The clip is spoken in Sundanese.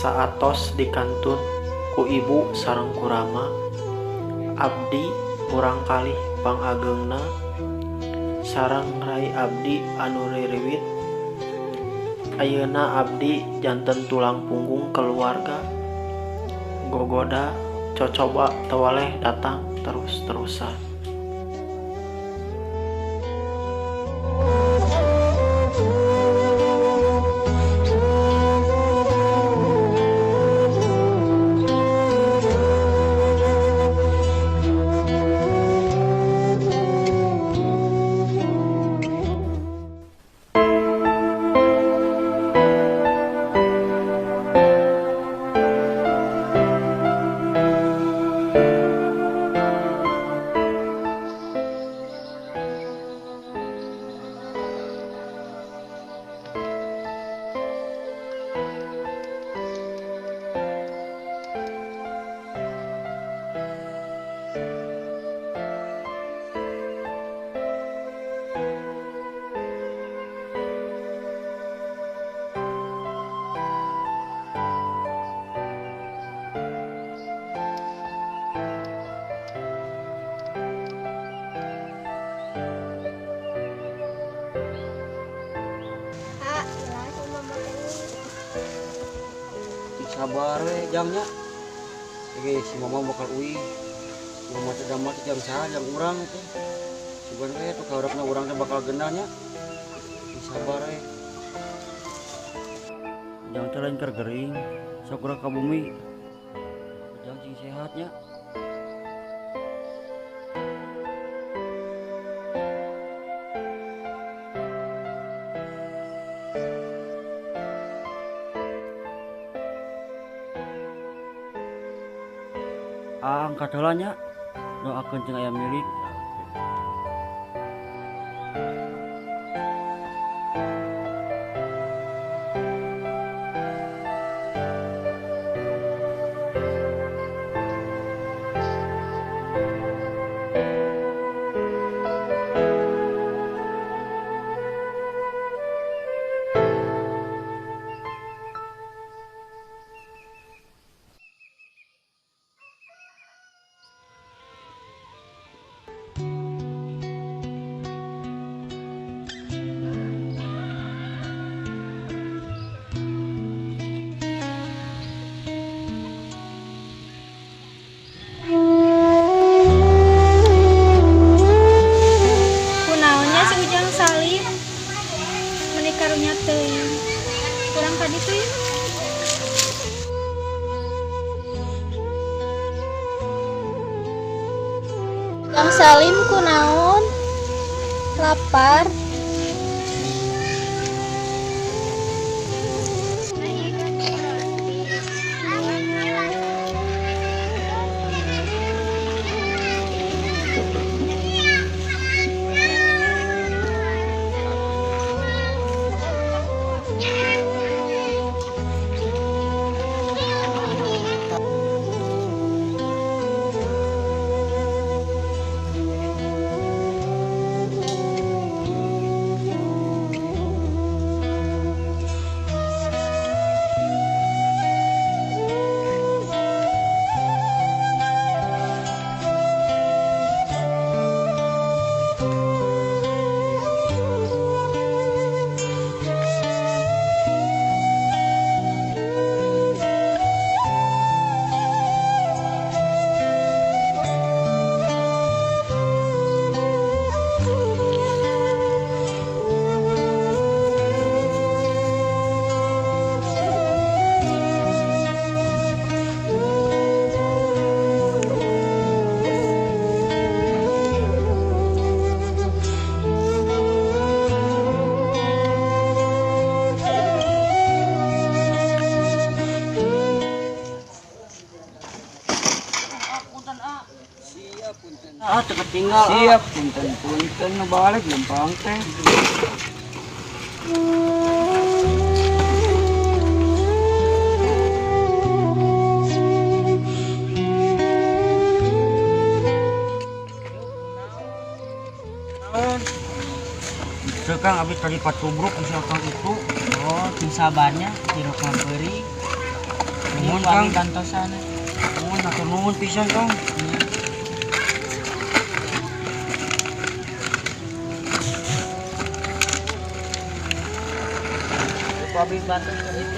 Saatos dikantun ku ibu sareng ku rama, abdi murangkalih pangageungna sareng rai abdi anu ririwit. Ayeuna abdi janten tulang punggung keluarga. Gogoda cocoba teu waleh datang terus-terusan. Sabar we jamnya. Oke, si mama bakal uih. Mama teh damel teh jam saha jam urang teh. Sugan we tuh kaharepna urang teh bakal gendanya. Sabar we. Jang teh lain keur gering, sok urang ka bumi. Jang cing sehatnya. Angkat heula nya, doakeun jeung aya milik. Kurang tadi tuh ya. Yang Salim kunaon? Lapar. Ah, tinggal. Siap, punten-punten nu balik lempang teh. Kang abis tadi patubruk misalkan itu. Oh, cing sabarnya jeruk ngamperi. Nuhun, ku abi Kang. bantosan. Nuhun, hatur nuhun pisan, Kang. Nya. Ku abi bantos.